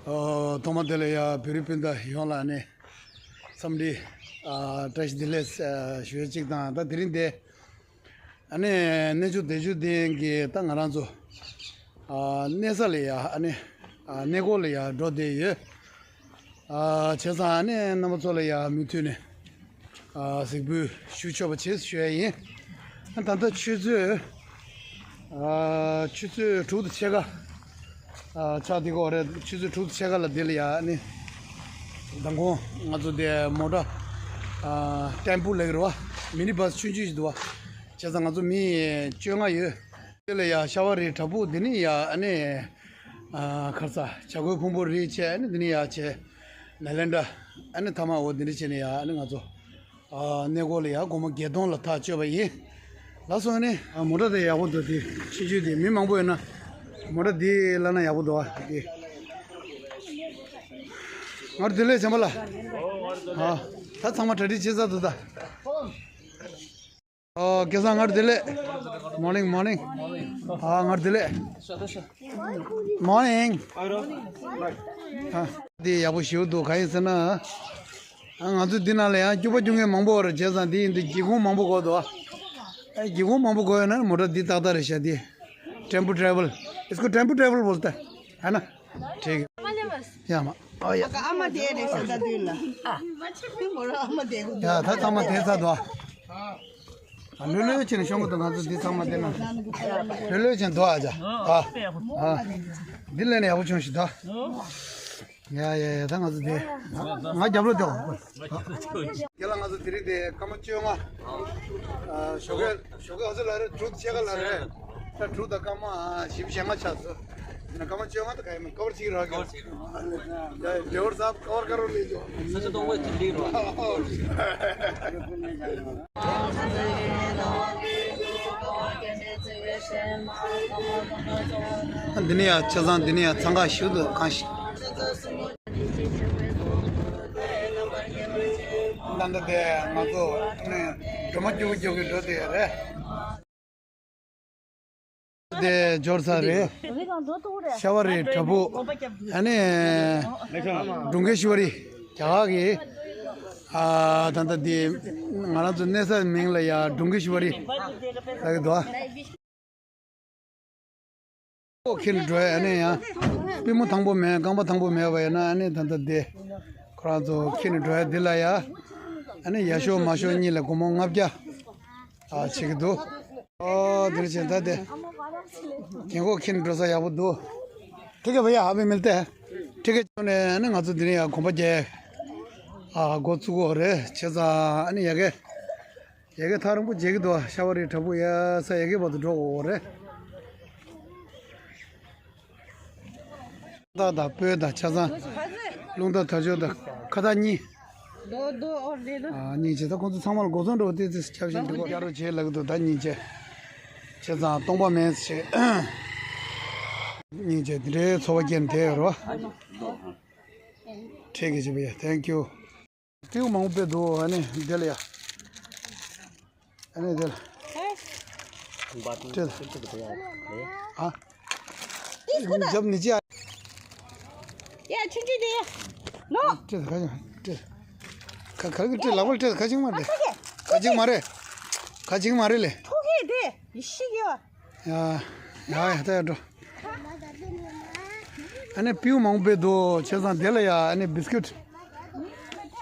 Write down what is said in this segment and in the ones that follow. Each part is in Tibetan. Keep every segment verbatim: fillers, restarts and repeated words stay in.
ཨོ། ཐོག་མ་དེ་ལ་ཡ་བོད་རིགས་སྤུན་ཟླ་ཡོངས་ལ་ནི་འཚམས་འདྲི། ཨ། བཀྲ་ཤིས་བདེ་ལེགས། ཨ། ཞུ་ཡ་གཅིག་དང་། ད་དེ་རིང་འདི་ཨ་ནི་གནས་མཆོག་བདེ་མཆོག་ལྡན་གྱི་ད་ང་རང་ཚོ། ཨ། གནས་ས་ལ་ཡ། ཨ་ནི། ཨ། གནས་སྐོར་ལ་ཡ་འགྲོ་བསྡད་ཡོད། ཨ། བྱས་ཙང་ཨ་ནི་རྣམ་པ་ཚོ་ལ་ཡ་མུ་མཐུད་ནས། ཨ། གཟིགས་འབུལ་ཞུ་ཆོག་པ་བྱེད་ཞུ་ཡ་ཡིན། ཨ། ད་ལྟ་ཆུ་ཚོད། ཨ། ཆུ་ཚོད་དྲུག་དང་ཕྱེད་ཀ་ཨ། ཆགས་བསྡད་ཀྱི་ཡོད་རེད། ཆུ་ཚོད་དྲུག་དང་ཕྱེད་ཀ་ལ་འདི་ལ་ཡ་ཨ་ནི། མདང་དགོང་ང་ཚོ་འདི་མོ་ཊ། ཨ། ཊེམ་པོ་ལབ་ཀྱི་རེད་པ། མི་ནི་བྷ་སི་ཆུང་ཆུང་ཞིག་འདུག་པ། བྱས་ཙང་ང་ཚོ་མི་བཅོ་ལྔ་ཡོད། འདི་ལ་ཡ་ཤ་བ་རི་བྲག་ཕུག་འདི་ནས་ཡ་ཨ་ནི། ཨ། ག་རེ་ཟ། བྱ་རྒོད་ཕུང་པོ་རི་བྱས། ཨ་ནི་འདི་ནས་ཡ་བྱས། ནཱ་ལེནྡྲ། ཨ་ནི་མཐའ་མ་འོ་འདི་འདྲ་བྱས་ནས་ཡ་ཨ་ནི་ང་ཚོ། ཨ། གནས་སྐོར་ལ་ཡ་སྒོར་མོ་བརྒྱད་སྟོང་ལ་ཐག་གཅོད་པ་ཡིན། ལགས་སོ། ཨ་ནི། ཨ། མོ་ཊ་དེ་ཡག་པོ་འདུག་དེ་ཆུང་ཆུང་དེ་མི་མང་པོ་ཡོད་ན། མོ་ཊ་འདི་བླངས་ན་ཡག་པོ་འདུག་ཨ། དེ། ང་རང་བདེ་ལེགས་བྱམས་པ་ལགས། ཨ། ད་ཚང་མ་གྲ་སྒྲིག་བྱས་ཚར་འདུག་ད། ཨོ། སྐལ་བཟང་ང་རང་བདེ་ལེགས། མོར་ནིང་མོར་ནིང་། ཨ། ང་རང་བདེ་ལེགས། མོར་ནིང་། ཨ། འདི་ཡག་པོ་ཞེ་པོ་འདུག་གང་ཡིན་ཟེར་ན། ཨ། ང་ཚོ་འདི་ནང་ལ་ཡང་སྐྱོ་པོ་སྐྱོ་མཁན་མང་པོ་ཡོད་རེད། བྱས་ཙང་འདི་ཡིན་དུས་སྒེའུ་ཁུང་མང་པོ་དགོས་འདུག་ཨ། སྒེའུ་ཁུང་མང་པོ་དགོས་ཡོད་ན་མོ་ཊ་འདི་ཏག་ཏག་རེད་ཤག་འདི། tempo travel. इसको tempo travel बोलता है, है ना? ठीक है। ཡ་མ། ཨོ་ཡ། ཨ་མ་དེ་རེད་ཤག་ད་དུས་ལ། ཨ། མོ་ར་ཨ་མ་དེ་གོ། ཡ། ད་ཚང་མ་དེ་ཚར་འདུག་ཨ། ཨ། ལྷོད་ལྷོད་བྱས་ནས་ཤོང་གི་འདུག་ང་ཚོ་འདི་ཚང་མ་དེ་ན། ལྷོད་ལྷོད་བྱས་ནས་འདུག་ཨ་ཅག་ཨ། ཨ། འདི་ལས་ནས་ཡག་པོ་བྱུང་ཞིག་ད། ཡ་ཡ་ཡ། ད་ང་ཚོ་དེ། ང་རྒྱབ་ལོགས་དེ། རྒན་ལགས། ང་ཚོ་དེ་རིང་དེ་སྐར་མ་བཅོ་ལྔ། ཨ། ཞོགས་ཀས། ཞོགས་ཀས་ཨ་ཟེར་ལ་རེད། དྲུག་ཕྱེད་ཀ་ལ་རེད། ད་དྲུག་དང་སྐར་མ་བཞི་བཅུ་ཞེ་ལྔ་ཆགས་སོང་། ན་སྐར་མ་བཅོ་ལྔ་དང་ག་ཡིན་མིན་སྐར་མ་གཅིག་རག་གི། སྐར་མ་གཅིག་རག་གི། ཡ་ཡ། ཌེ་ཝར་སཱབ་ཀ་བར་ཀ་རོ་ལེ་ཇོ། ས་ཆ་སྟོང་པ་ཅིག་འགྲིག་རོགས། འདི་ནས་ཡ་ཆ་ཚང་། འདི་ནས་ཡ་འཚང་ཁ་ཞུ་དུ་གང་ཞིག་ད་ལྟ་དེ་ང་ཚོ་ནི་སྒྲོལ་མ་སྐྱོ་པོ་སྐྱོ་གི་འགྲོ་དེ་རེད། དེ་འབྱོར་ཚར་རེད། ཤ་བ་རི་བྲག་ཕུག་ཨ་ནི་སྒྲུང་དཀར་ཤུ་བ་རི། རྒྱ་གར་གྱི། ཨ། ད་ལྟ་དེ་ང་རང་ཚོ་གནས་ས་མིང་ལ་ཡ་སྒྲུང་དཀར་ཤུ་བ་རི་ལབ་ཀྱི་འདུག་ཨ། ཁྱེར་ནས་འགྲོ་ཡ། ཨ་ནི་ཡང་པུས་མོ་ཐང་པོ་མེད། རྐང་པ་ཐང་པོ་མེད་པ་ཡིན་ན། ཨ་ནི་ད་ལྟ་དེ་ཁོ་རང་ཚོ་ཁྱེར་ནས་འགྲོ་ཡ་འདི་ལ་ཡ། ཨ་ནི་ཡར་ཤོག་མར་ཤོག་གཉིས་ལ་སྒོར་མོ་ལྔ་བརྒྱ། ཨ། བྱེད་ཀྱི་འདུག་ཨོ། དེ་འདྲ་བྱས་ད་དེ་རྒན་གོག་ཁྱེར་ནས་འགྲོ་ས་ཡག་པོ་འདུག་ཐིག་གེ་བ་ཡ། ཨ་བི་མིལ་ཏེ། ཐིག་གེ་བྱུང་ནས་ཨ་ནི་ང་ཚོ་འདི་ནས་ཡ་གོམ་པ་རྒྱག་ཨ། འགོ་བཙུགས་ཡོད་རེད། བྱས་ཙང་ཨ་ནི་ཡ་གི། ཡ་གི་ཐག་རིང་པོ་མཇལ་གྱི་འདུག་ཤ་བ་རི་བྲག་ཕུག་ཡ་ས་ཡ་གི་བར་དུ་འགྲོ་དགོས་རེད། ད་ད་སྤོས་དང་ཆ་ཚང་། རླུང་རྟ་དར་ལྕོག་དང་ཁ་བཏགས་གཉིས། རྡོ་རྡོ་ཨོ་རེད་དོ། ཨ། སྙིང་རྗེ། ད་ཁོང་ཚོ་ཚང་མ་ལ་སྒོ་བཟང་འགྲོ་བ་ཏི་ཏི་སྐྱབས་ཞིག་འདུག་རྒྱ་རོ་བྱེད་ལབ་ཀྱི་འདུག་ད་སྙིང་རྗེ། བྱས་ཙང་སྟོང་པ་མེད་ཟེར། སྙིང་རྗེ། འདི་འདྲའི་ཚོར་བ་སྐྱེས་ནས་བསྡད་ཡོད་རེད་པ། འཕྲད་གི་བྱེད་པ་ཡ། Thank you། སྤྲེའུ་མང་པོ་དཔེ་འདུག་ཨ་ནི་འདི་ལ་ཡ། ཨ་ནི་འདི་ལ། སྤྲེལ། ཨ། ཡ། ཆུང་ཆུང་དེ་ཡ། ནོ། སྤྲེལ་ཁ་ཆེ་མ་རེད། སྤྲེལ། ཁ་ཁ་གི་སྤྲེལ་ལག་པ་ལ་སྤྲེལ་ཁ་ཆེ་མ་རེད། ཁ་ཆེ་མ་རེད། ཁ་ཆེ་མ་རེད་ལེ། ཕྲུ་གུ་དེ་ཡི་ཤི་གི་ཡ། ཡ་ཡ་ཡ། ད་ཡ་འགྲོ། ཨ་ནི་སྤྲེའུ་མང་པོ་འདུག་བྱས་ཙང་དེ་ལ་ཡ་ཨ་ནི་བིས་ཀིཊ།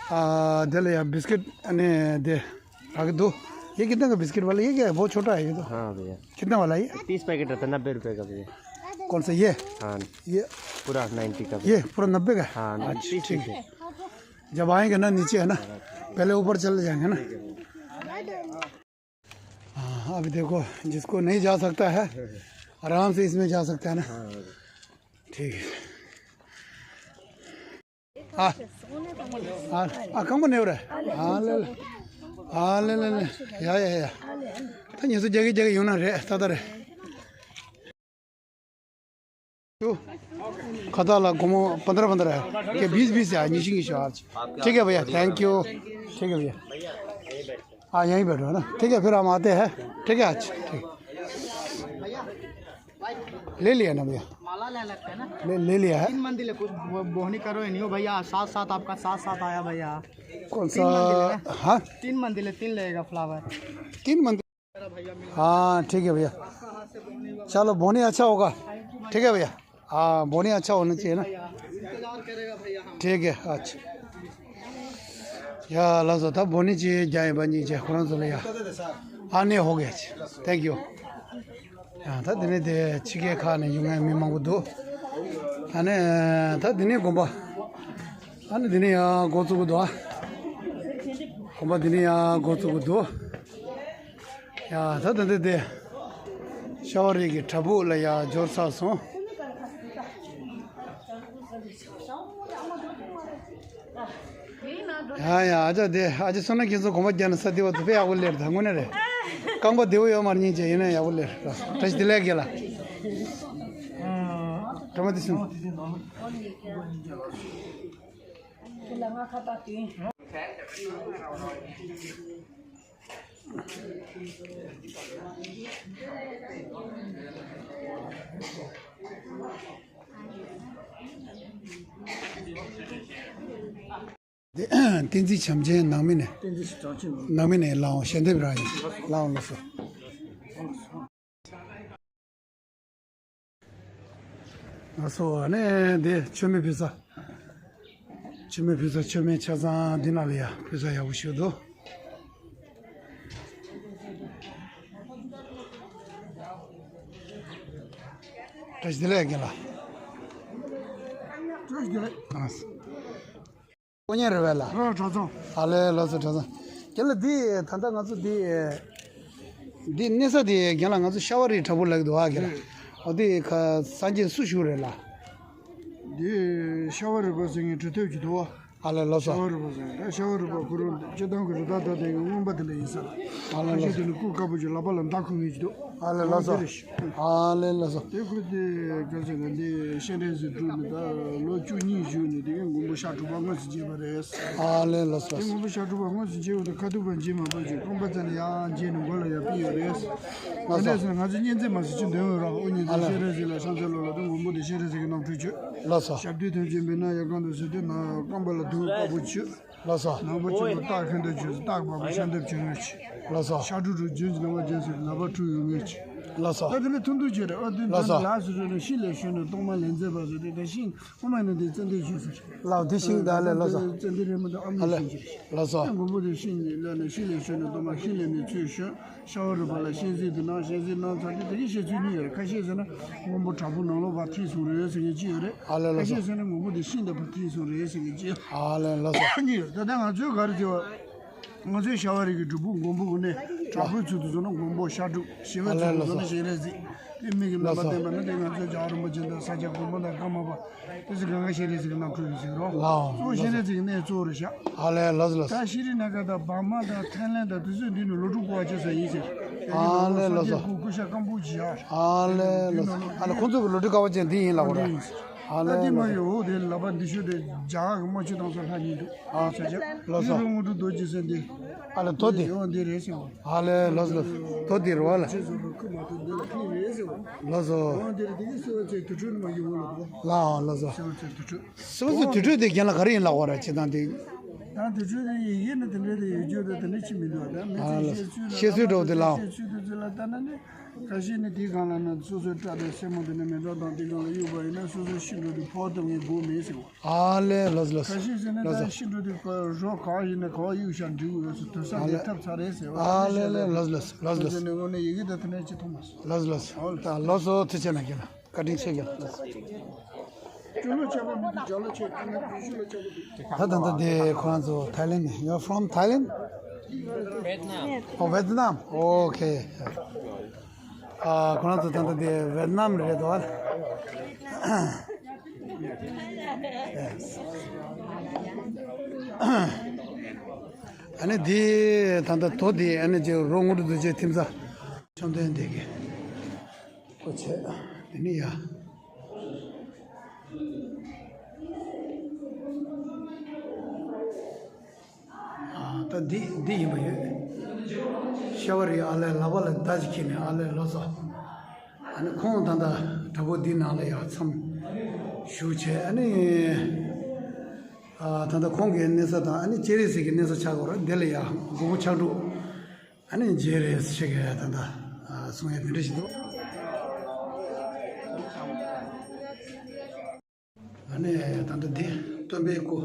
ཨ། དེ་ལ་ཡ་བིས་ཀིཊ་ཨ་ནི་དེ་རག་གི་འདུག ये कितने का बिस्किट वाला? ये क्या है? बहुत छोटा है ये तो। हाँ भैया। कितने वाला है ये? तीस पैकेट रहता है, नब्बे रुपए का भैया। कौन सा ये? हाँ। ये पूरा नाइन्टी का भैया। ये पूरा नब्बे का है? हाँ, अच्छा, तीस ठीक है। जब आएंगे ना नीचे, है ना, पहले ऊपर चले जाएंगे ना। हाँ, अभी देखो, जिसको नहीं जा सकता है, आराम से इसमें जा सकता है ना। ठीक है। ཨ། ཨ། ཨ། རྐང་པ་ནས་རེད། ཨ་ལེ་ལེ། ཨ་ལེ་ལེ་ལེ། ཡ་ཡ་ཡ། ད་ཉི་ཤུ་རྒྱ་གི་རྒྱ་གི་ཡོང་ན་རེད། ཏག་ཏག་རེད། ཁ་ཐག་ལ་སྒོར་མོ་पंद्रह पंद्रह है। क्या बीस बीस है? ཉི་ཤུ་ཉི་ཤུ། हाँ। ठीक है भैया, thank you। ठीक है भैया। हाँ, यहीं बैठो, है ना? ठीक है, फिर हम आते हैं। ठीक है, अच्छा, ठीक। ले लिया ना भैया? माला ले लेते हैं ना। ले, ले लिया है। तीन मंजिल है, कुछ बो-, बोहनी करो ही नहीं हो भैया, साथ साथ आपका साथ साथ आया भैया। कौन तीन मंजिल है सा? ना? हाँ? तीन मंजिल है, तीन लेगा फ्लावर। तीन मंजिल। हाँ, ठीक है भैया। चलो, बोनी अच्छा होगा। ठीक है भैया। हाँ, बोनी अच्छा होना चाहिए ना। इंतजार करेगा भैया हम। ठीक है, अच्छा। ཡ་ལགས་སོ། ད་འབོ་ནི་ཅི་རྒྱ་ཡིན་པ་གཉིས་ཀྱི་ཁོ་རང་ཚོ་ལ་ཡ། ཨ་ནེ་ཧོ་གེ། Thank you. ཡ་ད་དེ་ནས་དེ་ཕྱི་རྒྱལ་ཁག་ནས་ཡོང་མཁན་མི་མང་པོ་འདུག་ཨ་ནེ་ད་དེ་ནས་དགོན་པ། ཨ་ནེ་དེ་ནས་ཡ་འགོ་བཙུགས་ཀྱི་འདུག་ཨ། དགོན་པ་དེ་ནས་ཡ་འགོ་བཙུགས་ཀྱི་འདུག་ཡ་ད་ད་འདི་དེ། ཤ་བ་རི་གི་བྲག་ཕུག་ལ་ཡ་འབྱོར་ཚར་སོང་། ཡ་ཡ་ཨ་ཅག་དེ་ཨ་ཅག་སོ་ན་ཁྱེད་ཚོ་གོམ་པ་རྒྱག་ན་ས་དེ་བ་དུ་དཔེ་ཡག་པོ་ལེར་ད་དངོས་གནས་རེད། རྐང་པ་བདེ་བོ་ཡོད་མ་རེད་སྙིང་རྗེ། ཡིན་ན་ཡག་པོ་ལེར། བཀྲ་ཤིས་བདེ་ལེགས་རྒན་ལགས། གྲོ་མ་དེ་སུ། བསྟན་འཛིན་བྱམས་ཆེན་ནང་མི་ནས། བསྟན་འཛིན་བྱམས་ཆེན་ནང་མི་ནས་ལའོ་ཞལ་འདེབས་རང་ཡིན། ལའོ་ལགས་སོ། ལགས་སོ། ཨ་ནི་འདི་མཆོད་མེ་ཕུལ་ས། མཆོད་མེ་ཕུལ་ས་མཆོད་མེ་ཆ་ཚང་འདི་ནང་ལ་ཡ་ཕུལ་ས་ཡག་པོ་ཞིག་འདུག་བཀྲ་ཤིས་བདེ་ལེགས་རྒན་ལགས། བཀྲ་ཤིས་བདེ་ལེགས། ཨ། དཀོན་གཉེར་རེད་པས་ལགས། ཨ་གྲྭ་ཚང་། ཨ་ལས་ལགས་སོ་གྲྭ་ཚང་། རྒན་ལགས་འདི་ད་ལྟ་ང་ཚོ་འདི། འདི་གནས་ས་འདི་རྒན་ལགས་ང་ཚོ་ཤ་བ་རི་བྲག་ཕུག་ལབ་ཀྱི་འདུག་ཨ་རྒན་ལགས། ཨོ་འདི་ཁ་སངས་རྒྱས་སུ་བཞུགས་རེད་ལགས། འདི་ཤ་བ་རི་པ་ཟེར་མཁན་གྲུབ་ཐོབ་ཀྱི་འདུག་ཨ། ཨ་ལས་ལགས་སོ། ཤ་བ་རི་པ་ཟེར་མཁན་ད་ཤ་བ་རི་པ་ཁོ་རང་སྤྱིར་བཏང་གི་རི་དྭགས་དག་དེ་གི་རྔོན་པ་དེ་ལ་ཡིན་ས་ལགས། ཨ་ལས་ཁ་ཤས་ལགས་སོ། དེ་ནི་སྐུ་དཀར་པོ་ཅིག་ལག་པ་ལ་མདའ་འཁུར་མཁན་ཅིག་འདུག་ཨ་ལས་ལགས་སོ། ཨ་ལས་ལགས་སོ། དེ་ཁོས་དེ་ག་ཚོད་ལ་འདི་བཤད་གྲྭའི་ཟིག་བསྒྲུབས་ནས་ད་ལོ་བཅུ་གཉིས་བཞུགས་ནས་དེ་གའི་མགོན་པོ་ཤཱཀ་གྲུབ་པ་དངོས་སུ་མཇལ་བ་རེད། ཨ་ལས་ལགས་སོ། དེ་མགོན་པོ་ཤཱཀ་གྲུབ་པ་དངོས་སུ་མཇལ་བ་དང་ཁ་ཐུག་པ་མཇལ་མ་པ་ཅིག་རྐང་པ་རྩེ་ལ་ཡར་མཇལ་ནས་མགོ་ལ་ཡར་ཕུལ་ཡོད་རེད། ལགས་སོ། ད་ནས་ཟེར་ང་ཚོ་གཉེན་ཚན་མ་ཟེར་ཅི་འདོན་འོས་ར་ཨོ་ཉི་ཨ་ལས། ཤེས་རབ་ཟིག་ལ་ཤང་ཚ་ལོ་ལ་དུ་མགོན་པོ་དེ་ཤེས་རབ་ཟིག་གི་རྣམ་འཕྲུལ་བྱོས། ལགས་སོ། ཞབས་རྡུལ་ཐམས་ཅད་འབེབས་ན་ཡར་གང་དུ་ཟེར་དུས་ན་རྐང་པ་ལ་དུང་དཀར་པོ་བྱོས། ལགས་སོ། ནང་པ་གཅིག་ལ་སྟག་ཁ་འདྲ་བྱོས་སྟག་འབར་པོ་ཤ་འདེབས་བྱོས་རེད། ལགས་སོ། ཤ་དྲུག་དྲུག་ལྗོན་གྱི་ནང་པ་ལྗོན་ཟེར་ལ་པ་དྲུག་ཡོད་ངེས་ཀྱི། ལགས་སོ། ད་དེ་ནས་ཐུང་ཐུང་བྱོས་རེད་ཨ་དུས་ལགས་སོ། ད་ལགས་སུ་རོལ་ནས་ཤིང་ལས་ཞོན་ནས་གཏོར་མ་ལས་མཛད་པ་ཟེར་དུས་ད་ཤིང་དབུ་མ་ནས་འདི་ཙན་དན་བྱོས་ཟེར། ལགས་འདི་ཤིང་ད་ལས་ལགས་སོ། ཙན་དན་རེད་མི་འདུག་ཨ་མའི་ལགས་ཤིང་ཅིག་ལགས་སོ། མགོན་པོ་དེ་ཤིང་ནས་ལས་ནས་ཤིང་ལས་ཞོན་ནས་གཏོར་མ་ཤིང་ལས་ནས་ཚུར་ཞོན། ཤ་བ་རི་པ་ལ་ཤིང་ཟིན་དུ་ན་ཤིང་ཟིན་ན་ཚ་དེ་དེ་གི་བཤད་ཚུལ་གཉིས་ཡོད་རེད། ཁ་ཤས་ཟེར་ན་མགོན་པོ་བྲག་ཕུག་ནང་ལོགས་བར་ཐིག་སོང་རེད་ཟེར་མཁན་གཅིག་ཡོད་རེད། ཨ་ལས་ལགས་སོ། ཁ་ཤས་ཟེར་ན་མགོན་པོ་དེ་ཤིང་དང་བར་ཐིག་སོང་རེད་ཟེར་མཁན་གཅིག་ཨ་ལས་ལགས་སོ། གཉིས་ཡོད་རེད། ད་ལྟ་ང་ཚོའི་ག་རེ་བྱས་པ། ང་ཚོའི་ཤ་བ་རི་གི་སྒྲུབ་ཕུག་མགོན་པོ་གི་གནས་བྲག་ཕུག་ཚུལ་དུ་བཟུང་ན་མགོན་པོ་ཤ་དྲུག་ཞི་བའི་ཚུལ་དུ་བཟུང་ན་ཤེས་རབ་ཟིག་དེ་མིག་གི་རྣམ་པ་བསྟན་པ་ན་དེ་ང་ཚོའི་རྒྱལ་བ་རིན་པོ་ཆེ་འདི་ས་སྐྱ་གོང་མ་དང་ཀརྨ་པ། དེ་ཚོ་གང་ག་ཤེས་རབ་ཟིག་གི་རྣམ་འཕྲུལ་ཡིན་ཟེར་རོ། ལའོ། གཙོ་བོ་ཤེས་རབ་ཟིག་གི་གནས་གཙོ་བོ་རེད་ཤག་ཨ་ལས་ལགས་སོ་ལགས་སོ། ད་ཤྲི་ནཱ་ག་དང་བར་མ་དང་ཐའི་ལན་དང་དེ་ཚོ་འདི་ནི་ལོ་དྲུག་འཁོར་བ་བྱེད་ས་ཡིན་ཟེར། ཨ་ལས་ལགས་སོ། སྐུ་ཤ་སྐམ་པོ་བྱེད་ཡ། ཨ་ལས་ལགས་སོ། ཨ་ལས་ཁོང་ཚོ་གི་ལོ་དྲུག་དཀའ་བ་ཅན་འདི་ཡིན་ལབ་པ་རེད། ཨ་ལས་ད་འདི་མ་ལགས་སོ། ཡོད་འོ་དེ་ལག་པ་འདི་ཤོད་དེ་རྒྱ་གར་གི་རྨ་ཆུ་དང་ཚོ་ལྷ་ཉིད་དུ། ཨ་ལགས་སོ། འདི་རོ་དངོས་གྲུབ་རྡོ་རྗེ་ཟེར་འདི། ཨ་ལས་རྡོ་འདི། འོ་འདི་རེད་ཟེར་བ། ཨ་ལས་ལགས་སོ་ལགས་སོ། རྡོ་འདི་རེད་བ་ལ། ཆེ་ཟུར་དུ་ཁུ་མ་ཐུབ་འདི་ལ་ཁྱི་རེད་ཟེར་བ། ལགས་སོ། འོ་འདི་རེད་འདི་གི་སེ་བ་ཚེ་དུར་ཁྲོད་ནས་མ་ཡོང་བ་ལ་འདུག་ལགས་ལགས་སོ། སེ་བ་ཚེ་དུར་ཁྲོད། སེ་བ་ཚེ་དུར་ཁྲོད་དེ་རྒན་ལགས་ག་རེ་ཡིན་ལབ་པ་རེད་སྤྱིར་བཏང་དེ། ད་དུར་ཁྲོད་དེ་ཡི་གེ་ནི་དེ་འདྲའི་དེ་ཡོད་རྒྱུ་དེ་དེ་འདྲ་ཅི་མི་འདུག་ད་མི་ཨ་ཚེ་ལགས། བཤད་ཚུལ་ལ་བཤད་ཚུལ་འདྲ་བོ་དེ་ལའོ། བཤད་ཚུལ་དེ་ཚོ་ལ་ལྟ་ན་ནི། ཁ་ཤས་ནི་དེའི་སྒང་ལ་ནི་སོ་སོའི་སྐྲ་དང་སེན་མོ་དེ་ནི་མེ་འདྲ་དང་དེའི་སྒང་ལ་གཡུགས་པ་ཡིན་ན་སོ་སོའི་ཤི་འགྲོ་དུས་ཕོག་ཐུབ་ངེས་དགོས་མེད་ཟེར་བ། ཨ་ལས་ལགས་སོ་ལགས་སོ། ཁ་ཤས་ཟེར་ན་ལགས་ད་སོ། ཤི་འགྲོ་དུས་ཁོ་རོ་ག་བ་ཡིན་ན་ག་བ་གཡུག་བཞག་འགྲིག་གི་ཡོད་ཟེར། དུར་ས་ཨ་དེ་ལས། ཐབས་ཚ་རེད་ཟེར་བ། ཨ་ལས་ལས་ལགས་སོ་ལགས་སོ། ཁ་ཤས་ནི་དངོས་གནས་ཡི་གེ་དང་དེ་འདྲ་ཅིག་མཐོང་མ་སོང་། ལགས་སོ་ལགས་སོ། ཨོ་ལགས། ད་ལགས་སོ་ཐུགས་རྗེ་གནང་རྒན་ལགས། བཀའ་དྲིན་ཆེ་རྒན་ལགས། སྤྱི་ལོ་ཆ་པ་མི་འདུག་རྒྱ་ལོ་ཆ་ཁྱི་ན་བུ་ཤུ་ལ་ཆ་པ་འདུག་ད་ད་ལྟ་དེ་ཁོ་རང་ཚོ་Thailand ནས། You are from Thailand? Vietnam. Oh, Vietnam. Okay. ཨ་ཁོ་རང་ཚོ་ད་ལྟ་དེ་ཝེད་ནམ་རེད་དོ། ཨ་ནི་དེ་ད་ལྟ་དོ་དེ་ཨ་ནི་ཅེ་རོ་དངོས་གྲུབ་རྡོ་རྗེ་ཐིམ་ས་བཅོམ་ལྡན་འདས་ཀྱི་སྐུ་ཆས་དེ་ནི་ཡ། ཨ་ད་འདི་འདི་ཡིན་པ་ཡོད། ཤ་བ་རི་ཨ་ལས་ལག་པ་ལ་མདའ་ཅིག་འཁྱེར་ནས་ཨ་ལས་ལོ་སོ། ཨ་ནི་ཁོང་ད་ལྟ་ དྲ་འབུ་འདི་ནང་ལ་ཡ་མཚམས་བཞུགས་བྱས། ཨ་ནི་ཨ་ད་ལྟ་ཁོང་གི་གནས་ས་དང་ཨ་ནི་སྤྱན་རས་གཟིགས་ཀྱི་གནས་ས་ཆགས་ཡོད་རེད། འདི་ལ་ཡ་མགོན་པོ་ཕྱག་དྲུག་ཨ་ནི་མཇལ་རེས་བྱེད་ཀྱི་ད་ལྟ་ཨ་གསུང་ཡ་དེ་འདྲ་ཞིག་འདུག་ཨ་ནི་ད་ལྟ་འདི་སྟོན་པའི་སྐུ།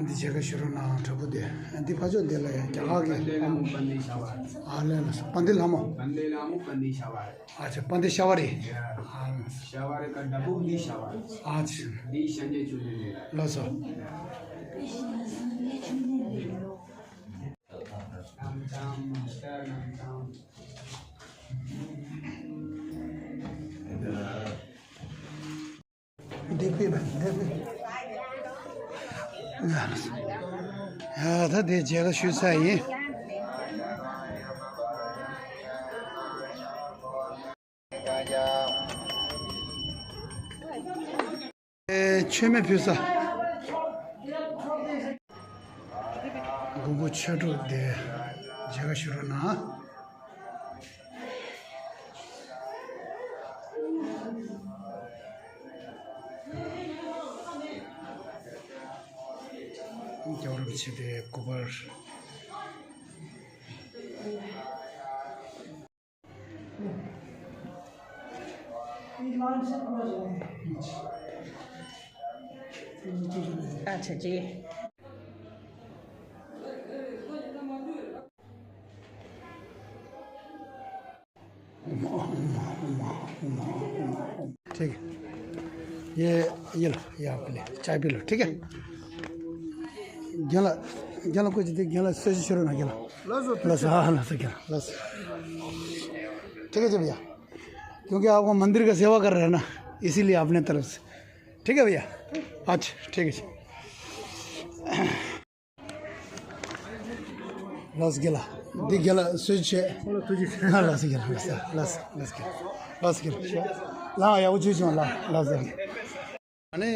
འདི་མཇལ་ཁ་ཞུ་རོགས་གནང་། དྲ་འབུ་འདི། འདི་ཕ་ཕྱོགས་འདི་ལ་ཡང་རྒྱ་གར་གྱི། पंडित लामू पंडित शावर। ཨ་ལས་ལ་སོ། པཎྜི་ཏ་ལྷ་མོ། पंडित लामू पंडित शावर། ཨ་ཅེ། པཎྜི་ཏ་ཤ་བ་རི། ཨ་ལས་སོ། शावर का डबुक दी शावर। ཨ་ཅེ། दी शनि चुने ने। ལགས་སོ། འདི་པི་བ་འདི་པི། ཡ་ད་དེ་མཇལ་ཁ་ཞུས་ཚར་ཡིན། ཨེ། མཆོད་མེ་ཕུལ་ས། མགོན་པོ་ཆོས་དྲུག་དེ་མཇལ་ཁ་ཞུ་རོགས་གནང་། རྒྱལ་བ་རིན་པོ་ཆེ་དེ་སྐུ་པར། ཨ་ཅེ་ཅེ། ठीक है। ये, ये लो, ये आपके लिए, चाय पी लो, ठीक है? རྒན་ལགས། རྒན་ལགས་སྐུ་མཁྱེན། དེ་རྒན་ལགས་གསོལ་ཇ་བྱིན་རོགས་གནང་རྒན་ལགས། ལགས་སོ། ལགས་སོ། ཨ། ལགས་སོ་རྒན་ལགས། ལགས་སོ། ठीक है जी भैया, क्योंकि आपको मंदिर का सेवा कर रहे हैं ना, इसीलिए अपने तरफ से। ठीक है भैया। अच्छा, ठीक है जी। ལགས་སོ་རྒན་ལགས། འདི་རྒན་ལགས་གསོལ་ཇ། ལགས་སོ་རྒན་ལགས། ལགས་སོ། ལགས་སོ་རྒན་ལགས། ལགས་སོ་རྒན་ལགས། ལགས་ཡག་པོ་བྱོས་བྱུང་ལགས། ལགས་སོ། ཨ་ནི་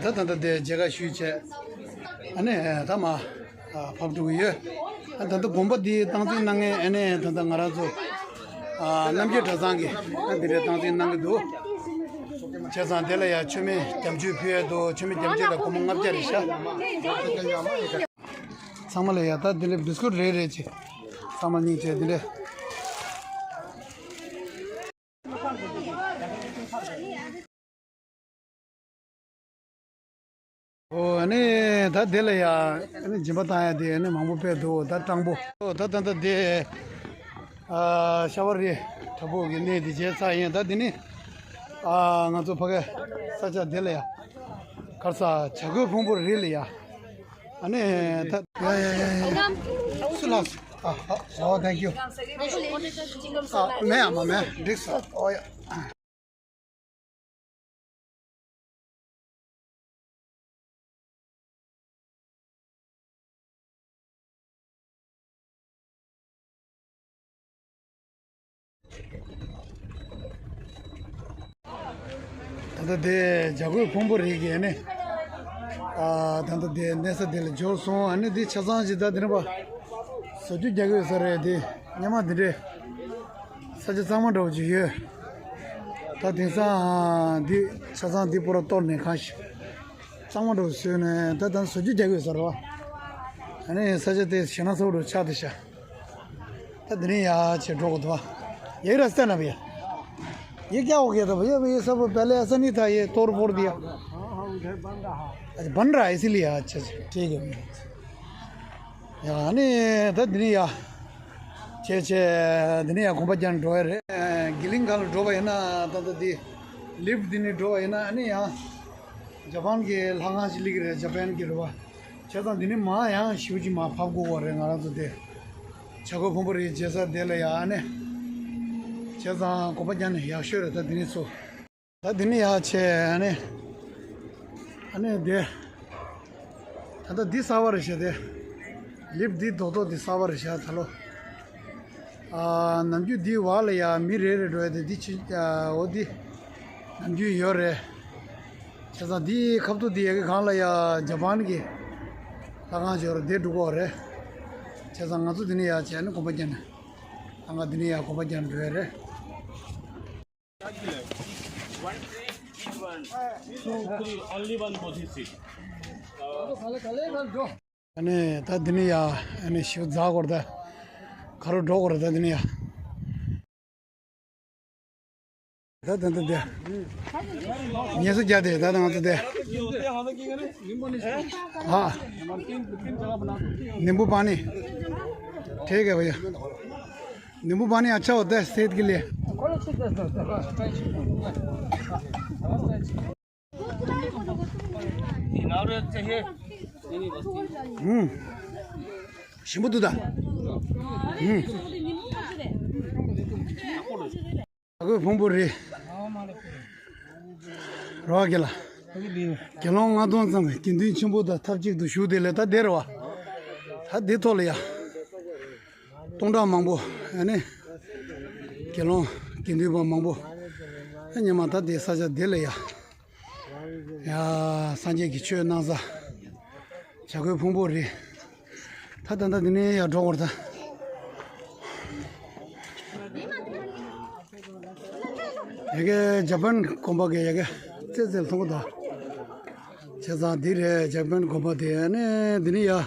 ད་ད་ད་དེ་མཇལ་ཁ་ཞུས་བྱས། ཨ་ནི་ད་མར་ཨ་ཕེབས་འགྲོ་གི་ཡོད། ཨ་ད་ད་དགོན་པ་འདི་སྟངས་འཛིན་གནང་མཁན་ཨ་ནི་ད་ད་ང་རང་ཚོ་ཨ་རྣམ་རྒྱལ་གྲྭ་ཚང་གིས་ཨ་འདི་འདྲའི་སྟངས་འཛིན་གནང་གི་འདུག་བྱས་ཙང་དེ་ལ་ཡ་མཆོད་མེ་རྒྱ་མཆོད་ཕུལ་ཡས་འདུག་མཆོད་མེ་རྒྱ་མཆོད་ལ་སྒོར་མོ་ལྔ་བརྒྱ་རེད་ཤག་ཚང་མ་ལ་ཡ་ད་འདི་འདྲའི་བི་སི་ཀུཊ་རེ་རེ་ཅིག་ཚང་མ་སྙིང་རྗེ་འདི་འདྲའི། ཨོ་ཨ་ནི་ད་དེ་ལ་ཡ་ཨ་ནི་སྦྱིན་པ་བཏང་ཡ་དེ་ཨ་ནི་མང་པོ་དཔེ་འདུག་ད་སྤྲང་པོ། ཨོ་ད་ད་ད་དེ་ཨ་ཤ་བ་རི་དྲ་འབུ་གི་གནས་དེ་མཇལ་ཚར་ཡིན། ད་དེ་ནི་ཨ་ང་ཚོ་ཕ་གི་ས་ཆ་དེ་ལ་ཡ་གར་ས་བྱ་རྒོད་ཕུང་པོ་རི་ལ་ཡ། ཨ་ནི་ད་ཡ་ཡ་ཡ་ཡ། སུ་ལགས་སུ། ཨ་ཨ། ཨོ་ཐེང་ཀིའུ། ཨ་མེད་ཨ་མ་མེད་འགྲིག་སོང་། ཨོ་ཡ། ད་ལྟ་དེ་བྱ་རྒོད་ཕུང་པོ་རི་གི་ཨ་ནི། ཨ་ད་ལྟ་དེ་གནས་ས་དེ་ལ་འབྱོར་སོང་། ཨ་ནི་དེ་ཆ་ཚང་ཞིག་ད་དེ་ནས་པ་བཟོ་བཅོས་རྒྱག་གི་ཡོད་ས་རེད། དེ་སྔོན་མ་དེ་འདྲའི་ས་ཆ་གཙང་མ་འདྲ་བོ་ཅིག་ཡོད། ད་དེང་སང་འདི་ཆ་ཚང་འདི་པུ་ར་གཏོར་ནས་གང་ཞིག་གཙང་མ་འདྲ་བོ་བཟོས་ནས་ད་ད་བཟོ་བཅོས་རྒྱག་གི་ཡོད་ས་རེད་པ། ཨ་ནི་ས་ཆ་དེ་ཞེད་སྣང་ཚ་པོ་འདྲ་བོ་ཆགས་བསྡད་ཤག་ད་དེ་ནས་ཡར་བྱས་འགྲོ་དགོས་འདུག་པ། यही रास्ता है ना भैया? ये क्या हो गया था भैया? ये सब पहले ऐसा नहीं था, ये तोड़ फोड़ दिया। हाँ, हाँ, उधर बन रहा है। अच्छा, बन रहा है, इसीलिए। अच्छा, अच्छा, ठीक है भैया। ཡ་ནི་ད་འདི་ནི་ཡ། བྱས་བྱས་འདི་ནི་ཡ་གོམ་པ་རྒྱག་ནས་འགྲོ་ཡ་རེད། གི་ལིང་གང་ལ་འགྲོ་བ་ཡིན་ན་ད་ལྟ་འདི་ལིཕ་འདི་ནི་འགྲོ་བ་ཡིན་ན་ཨ་ནི་ཡང་ཇ་པན་གྱི་ལྷ་ཁང་ཞིག་སླེབས་ཀྱི་རེད། ཇ་པན་གྱི་རེད་པ། བྱས་ཙང་འདི་ནི་མར་ཡང་ཞེ་པོ་ཅིག་མར་ཕབ་དགོས་པ་རེད། ང་རང་ཚོ་དེ་བྱ་རྒོད་ཕུང་པོ་རིའི་མཇལ་ས་དེ་ལ་ཡ་ཨ་ནི། བྱས་ཙང་གོམ་པ་རྒྱག་ནས་ཡག་ཤོས་རེད། ད་འདི་ནི་ཚོ། ད་འདི་ནི་ཡ་བྱས་ཨ་ནི། ཨ་ནི་དེ། ད་ལྟ་འདི་གསར་པ་རེད་ཤག་དེ། ལིཕ་འདི་རྡོག་རྡོག་འདི་གསར་པ་རེད་ཤག་ད་ལོ། ཨ་ནམ་རྒྱུན་འདི་བར་ལ་ཡ་མི་རེ་རེ་འགྲོ་ཡ་དེ་འདི་ཕྱི་ཨ་འོ་འདི་ནམ་རྒྱུན་ཡོད་རེད། བྱས་ཙང་འདི་ཁ་ཐུག་འདི་ཡ་གི་སྒང་ལ་ཡ་ཇ་པན་གྱི་ ལྷ་ཁང་ཞོར་འདི་འགྲོ་གི་རེད། བྱས་ཙང་ང་ཚོ་འདི་ནས་ཡར་བྱས་ནས་གོམ་པ་རྒྱག་ནས། ལྷ་ཁང་འདི་ནས་ཡར་གོམ་པ་རྒྱག་འགྲོ་ཡ་རེད། Two, three, only one Bodhi seed. ཨ་ནི་ད་འདི་ནས་ཡར་ཨ་ནི་ཞིག་འཛེག་དགོས་རེད་ད། ཁ་རོག་འགྲོ་དགོས་རེད་ད་འདི་ནས་ཡར། ད་ད་ད་ད། ངལ་གསོ་རྒྱག་དེ་ད་ད་ང་ཚོ་དེ། ཨ། नींबू पानी। ठीक है भैया। नींबू पानी अच्छा होता है सेहत के लिए। हम्म। ཞིམ་པོ་འདུག་ད། ཨུམ། བྱ་རྒོད་ཕུང་པོ་རི། རེད་པ་རྒན་ལགས། དགེ་སློང་ལྔ་སྟོང་ཙམ་གྱི་དགེ་འདུན་ཆེན་པོ་དང་ཐབས་ཅིག་ཏུ་བཞུགས་དེ་ལས་ད་དེ་རེད་པ། ད་དེ་ཐོག་ལ་ཡ། སྟོང་ཕྲག་མང་པོ་ཨ་ནི། དགེ་སློང་དགེ་འདུན་པ་མང་པོ། ཨ་ཉི་མ་ད་དེ་ས་ཆ་དེ་ལ་ཡ། ཡ། སངས་རྒྱས་ཀྱི་ཆོས་གནང་ས། བྱ་རྒོད་ཕུང་པོ་རི། ད་ད་ད་འདི་ནས་ཡར་འགྲོ་དགོས་རེད་ད། ཡ་གི་ཇ་པན་དགོན་པ་གི་ཡ་གི་རྩེ་རྩེ་མཐོང་གི་འདུག་བྱས་ཙང་འདི་རེད་ཇ་པན་དགོན་པ་དེ། ཨ་ནི་འདི་ནས་ཡར།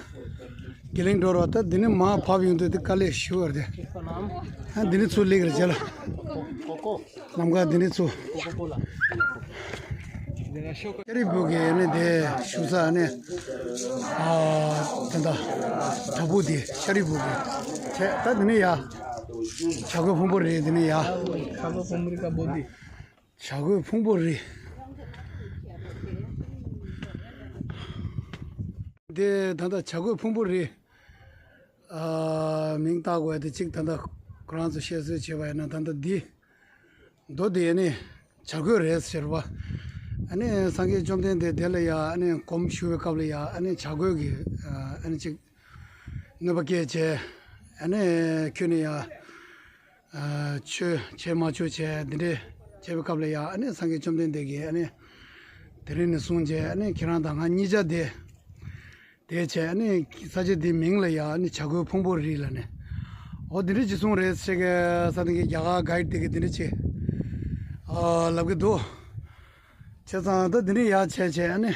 དགེ་ལེགས་འགྲོ་རོགས་ད་འདི་ནས་མར་བབས་ཡོང་དུས་འདི་དཀའ་ལས་ཞེ་པོ་རེད་དེ། ཨ་འདི་ནས་ཚུར་སླེབས་རེད་བྱས་ལ། ལམ་ཁ་འདི་ནས་ཚུར། ཤཱ་རིའི་བུ་གི་ནི་དེ་བཞུགས་ས་ནི། ཨ། ད་ལྟ་བྲག་ཕུག་དེ་ཤཱ་རིའི་བུ་གི་བྱས། ད་འདི་ནས་ཡར། བྱ་རྒོད་ཕུང་པོ་རི་འདི་ནས་ཡར། བྱ་རྒོད་ཕུང་པོ་རི་ཀ་བོ་དི། བྱ་རྒོད་ཕུང་པོ་རི། འདི་ད་ལྟ་བྱ་རྒོད་ཕུང་པོ་རི། ཨ། མིང་བཏགས་དགོས་དེ་གཅིག་ད་ལྟ་ཁོ་རང་ཚོ་བཤད་སྲོལ་བྱས་པ་ཡིན་ན་ད་ལྟ་འདི། མདོ་དེ་ནི་བྱ་རྒོད་རེད་ཟེར་བ། ཨ་ནི་སངས་རྒྱས་བཅོམ་ལྡན་འདས་དེ་ལ་ཡ་ཨ་ནི་སྒོམ་ཞུ་བའི་སྐབས་ལ་ཡ་ཨ་ནི་བྱ་རྒོད་ཀྱི་ཨ་ནི་གཅིག་གནོད་པ་སྐྱེལ་བྱས། ཨ་ནི་ཁྱོད་ནི་ཡ་ཆོས་བྱེད་མ་བཅུག་བྱས་འདི་འདྲས་བྱས་པའི་སྐབས་ལ་ཡ་ཨ་ནི་སངས་རྒྱས་བཅོམ་ལྡན་འདས་ཀྱིས་ཨ་ནི་དེ་རིང་ནས་བཟུང་བྱས་ཨ་ནི་ཁྱེད་རང་དང་ང་གཉིས་ཆ་དེ། དེ་བྱས་ནས་ས་ཆ་འདིའི་མིང་ལ་ཡང་ནི་བྱ་རྒོད་ཕུང་པོ་རི་ལ་ནི། འོ་འདི་འདྲ་ཅིག་གསུངས་རེད་ཟེར་གི་ས་སྟེང་གི་རྒྱ་གར་གྷའིཌ་དེ་གི་འདི་འདྲ་ཅིག་ཨ། ལབ་གི་འདུག་བྱས་ཙང་ད་འདི་འདྲ་ཡག་བྱས་བྱས་ནི།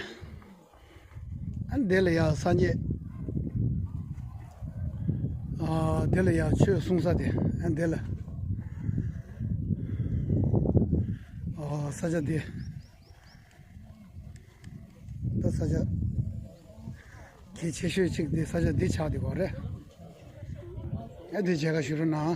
ཨ་འདི་ལ་ཡང་སངས་རྒྱས། ཨ་འདི་ལ་ཡང་ཆོས་གསུང་ས་དེ་ཨ་འདི་ལ། ཨ་ས་ཆ་འདི། ད་ས་ཆ་གལ་ཆེ་ཤོས་གཅིག་འདི་ས་ཆ་འདི་ཆགས་བསྡད་ཡོད་རེད། ཨ་འདི་མཇལ་ཁ་ཞུ་རོགས་གནང་།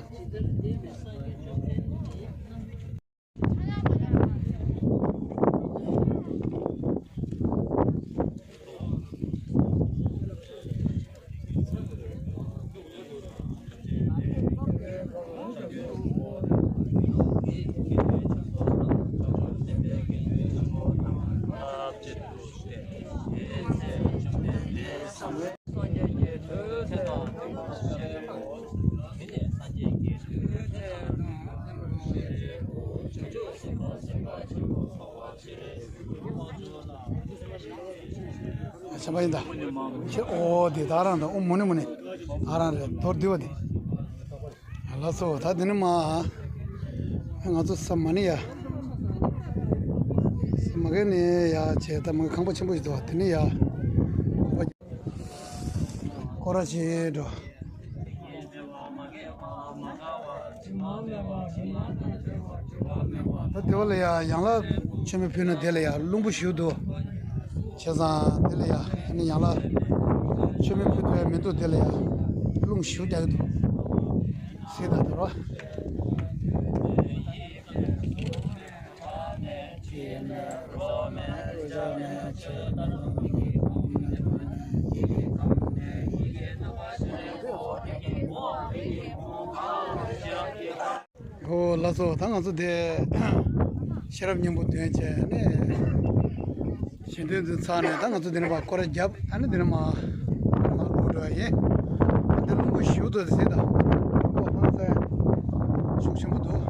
བྱམས་པ་ཡིན་ད། ཁྱེད་ཨོ་དེ་ད་རང་ད་ཨོ་མོ་ནི་མོ་ནི། ཨ་རང་རེད་མདོར་བསྡུས་པ་དེ། ལགས་སོ་ད་དེ་ནི་མ། ང་ཚོ་ས་མ་ནི་ཡ། ས་མ་གི་ནི་ཡ་བྱས་ད་མ་གི་ཁང་པ་ཆེན་པོ་ཞིག་འདུག་དེ་ནི་ཡ། སྐོར་ར་བྱེད་འགྲོ། ད་དེ་བ་ལ་ཡ་ཡང་ལ་མཆོད་མེ་ཕུལ་ན་དེ་ལ་ཡ་རླུང་བུ་ཞུ་འདུག་བྱས་ཙང་དེ་ལ་ཡ་ཨ་ནི་ཡང་ལ་མཆོད་མེ་ཕུལ་ཐུབ་ཡ་མི་འདུག་དེ་ལ་ཡ་རླུང་ཞུ་རྒྱག་གི་འདུག་སེ་ད་དེ་རོ། ཨོ་ལགས་སོ། ད་ང་ཚོ་དེ་ཤེས་རབ་སྙིང་པོ་འདོན་བྱས་ནས་ཞལ་འདོན་དུ་ཚར་ནས་ད་ང་ཚོ་དེ་ནས་ཕར་སྐོར་ར་བརྒྱབ། ཨ་ནི་དེ་ནས་མར་མར་ལོག་འགྲོ་ཡ་ཡིན། འདི་རླུང་བུ་ཞུ་དོ་ཟེར་ད། ཨོ་ཧང་ས་ཤུགས་ཆེན་པོ་འདུག་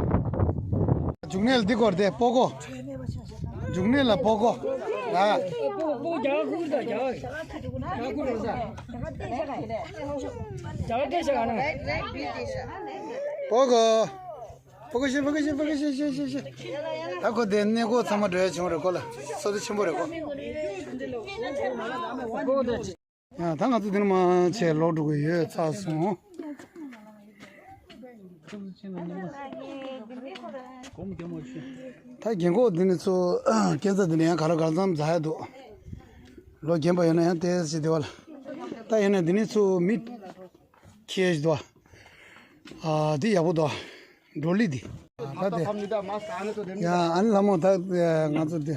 འཇུག་གནས་ལ་འདི་སྐོར་དེ་སྤོ་གོ། འཇུག་གནས་ལ་སྤོ་གོ། ཨ། སྤུ་སྤུ་རྒྱ་གར་ཁུག་དང་རྒྱ་གར། རྒྱ་གར་ཁུག་རེད་ས། རྒྱ་གར་སྐད་ཆ་ག་ན། སྤོ་གོ། སྤོ་གོ་ཤི་སྤོ་གོ་ཤི་སྤོ་གོ་ཤི་ཤི་ཤི་ཤི། ད་ཁོ་དེ་གནས་སྐོར་ཚང་མ་འགྲོ་ཡ་བྱུང་རེད་ཁོ་ལ། སོ་ཏི་ཆེན་པོ་རེད་ཁོ། ཡ་ད་ང་ཚོ་འདི་ནས་མར་ཆས་ལོག་འགྲོ་གི་ཡོད་ཚར་སོང་། ད་རྒན་གོག་འདི་ནས་ཚུར་སྐས་འཛེག་འདི་ནས་ཡང་ག་ལེར་ག་ལེར་མཚམས་འཛེག་ཡ་འདུག་ལོ་རྒན་པ་ཡོད་ན་ཡང་ཏོག་ཙམ་བདེ་བ་ལ། ད་ཡིན་ན་འདི་ནས་ཚུར་མི་ཁྱེར་ཞིག་འདུག་ཨ་འདི་ཡག་པོ་འདུག་བགྲོ་གླེང་འདི། ད་དེ། ཡ་ཨ་ནི་ལྷ་མོ་ད་ང་ཚོ་འདི།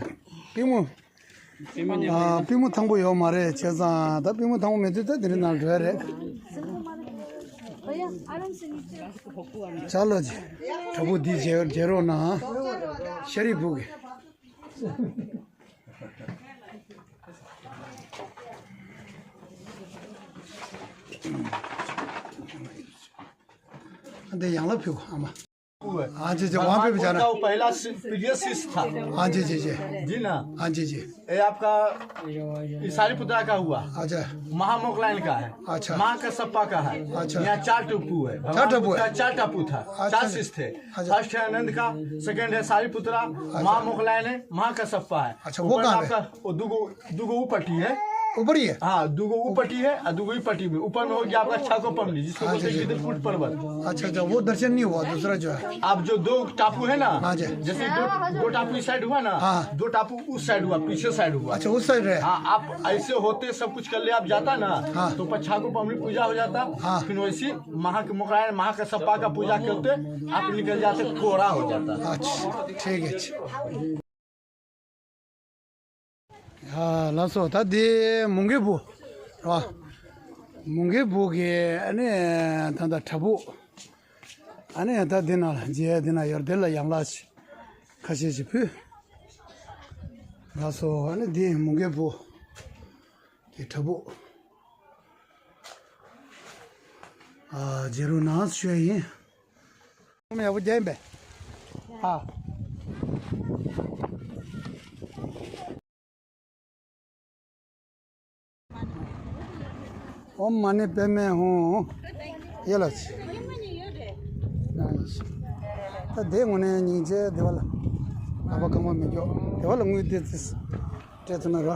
པུས་མོ། ཨ་པུས་མོ་ཐང་པོ་ཡོད་མ་རེད་བྱས་ཙང་ད་པུས་མོ་ཐང་པོ་མེད་དུས་ད་དེ་རིང་ནང་འགྲོ་ཡ་རེད། ཅ་ལག་ཅིག་དྲ་འབུ་འདི་མཇལ་མཇལ་རོགས་གནང་། ཤ་རིགས་འབུ་གི། འདི་ཡང་ལ་ཕུལ་གོ་ཨ་མ། हाँ जी जी, वहाँ पे भी जाना। वो पहला सि-, प्रीवियस शिष्य था। हाँ जी जी जी। जी ना। हाँ जी जी। ये आपका, ये सारिपुत्रा का हुआ। अच्छा। महामोकलायन का है। अच्छा। महाकसप्पा का है। अच्छा। यहाँ चार टापू है। चार टापू है। भगवान बुद्ध का चार टापू था। अच्छा। चार शिष्य थे। अच्छा। फर्स्ट है आनंद का, सेकंड है सारिपुत्रा, अच्छा। महामोकलायन है, महाकसप्पा है। अच्छा, वो ऊपर कहाँ पे? आपका वो दुगो, दुगो ऊपटी है। ऊपरी है? हाँ, दुगो ऊपटी है और दुगो ऊपटी में। ऊपर में हो गया आपका छाको पमली, जिसको हाँ, बोलते हैं जी, जी। चित्रकूट पर्वत। अच्छा, अच्छा, वो दर्शन नहीं हुआ, दूसरा जो है। आप जो दो टापू है ना, हाँ जी। जैसे दो, दो टापू इस साइड हुआ ना, हाँ। दो टापू उस साइड हुआ, पीछे साइड हुआ। अच्छा, उस साइड है। हाँ, आप ऐसे होते सब कुछ कर ले, आप जाता ना, हाँ। तो ऊपर छाको पमली पूजा हो जाता, हाँ। फिर वैसे महा के मोकरायन, महाकसप्पा का पूजा करते, आप निकल जाते, कोरा हो जाता। अच्छा, ठीक है, अच्छा। ཡ་ལགས་སོ། ད་འདི་མོང་གའི་བུ་རེད་བ། མོང་གའི་བུ་གི་ཨ་ནི་ད་ལྟ་བྲག་ཕུག་ཨ་ནི་ད་འདི་ན་ལ་མཇལ་འདི་ན་ཡོད་རེད། འདི་ལ་ཡང་ལ་ཞིག་ཁ་ཤས་ཤིག་ཕུལ། ལགས་སོ། ཨ་ནི་འདི་མོང་གའི་བུ་གི་བྲག་ཕུག་ཨ་མཇལ་རོགས་གནང་ཞུ་ཡ་ཡིན། ཡག་པོ་རྒྱག་ཡིན་པས། ཨ། ཨོཾ་མ་ཎི་པདྨེ་ཧཱུྃ། ཡ་ལ་ཆི། ད་དེ་དངོས་གནས་སྙིང་རྗེ། བདེ་བ་ལ། ལག་པ་གང་བ་མི་འཇོག་བདེ་བ་ལ་དངུལ་དེ་ཙི། སྤྲད་ཐུབ་ན་ར།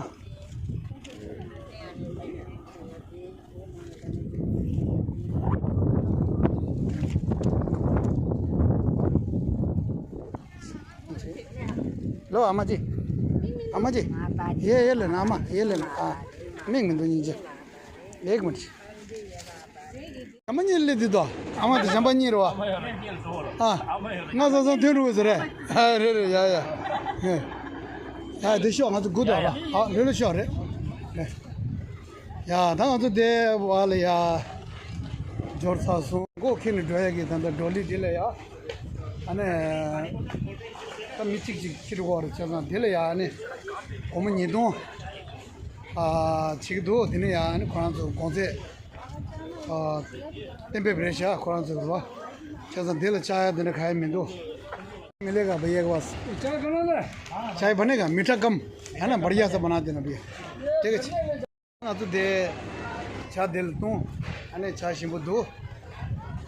ལོ་ཨ་མ་ཅི། ཨ་མ་ཅི། ཡེ་ཡེ་ལེ་ན་ཨ་མ་ཡེ་ལེ་ན་ཨ། མིག་མི་འདུག་སྙིང་རྗེ། ལེགས་མ་ཅི། ཨ་མ་གཉིས་སླེབས་དུས་དོ། ཨ་མ་དང་གཞན་པ་གཉིས་རེད་བ། ཨ། ང་ཚོ་ཚང་མཐུན་རུ་ཟེར་རེད། ཨ་རེད་རེད། ཡ་ཡ། ཡ་དེ་ཤོག་ང་ཚོ་སྒུག་འདུག་ཨ། ཨ་ལོས་ལོས་ཤོག་རེད། ཡ་ད་ང་ཚོ་དེ་བ་ལ་ཡ། འབྱོར་ཚར་སོང་། མགོ་ཁྱེར་ནས་འགྲོ་ཡ་གི་ད་ལྟ་བགྲོ་གླེང་དེ་ལ་ཡ། ཨ་ནི། ད་མི་གཅིག་གཅིག་ཁྱེར་དགོས་རེད་བྱས་ཙང་དེ་ལ་ཡ་ཨ་ནི། སྒོར་མོ་ཉིས་སྟོང་། ཨ། བྱེད་ཀྱི་འདུག་དེ་ནས་ཡང་ཨ་ནི་ཁོ་རང་ཚོ་གོང་ཚད། ཨ། གཏན་འབེབས་རེད་ཤག་ཁོ་རང་ཚོ་རེད་བ། བྱས་ཙང་དེ་ལ་བཅག་ཡ་དེ་འདྲ་ག་ཡེ་མི་འདུག་མི་ལེ་ག་བ་ཡེ་ག་བ། ཅའི་བ་ནེ་ག། མི་ཁྲ་ཀམ། ཡང་ན་བར་ཡ་ས་བ་ན་དེ་ན་བི། དེ་ག་ཅི། ང་ཚོ་དེ་ཇ་དེ་ལ་བཏུང་། ཨ་ནི་ཇ་ཞིམ་པོ་འདུག་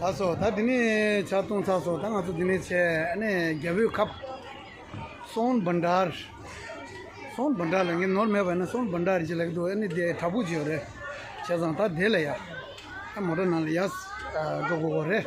ལགས་སོ། ད་དེ་ནས་ཇ་བཏུང་ཚར་སོང་། ད་ང་ཚོ་དེ་ནས་བྱས་ཨ་ནི་རྒྱལ་པོའི་ཁབ། སོན་བྷན་ཌར། སོན་བྷན་ཌར་ལ་ངས་ནོར་མེད་པ་ཡིན་ན་སོན་བྷན་ཌར་ཅིག་ལབ་ཀྱི་འདུག་ཨ་ནི་དེ་བྲག་ཕུག་ཅིག་ཡོད་རེད། བྱས་ཙང་ད་དེ་ལ་ཡ། ཨ་མོ་ཊ་ནང་ལ་ཡ། ཨ་འགྲོ་དགོས་དགོས་རེད།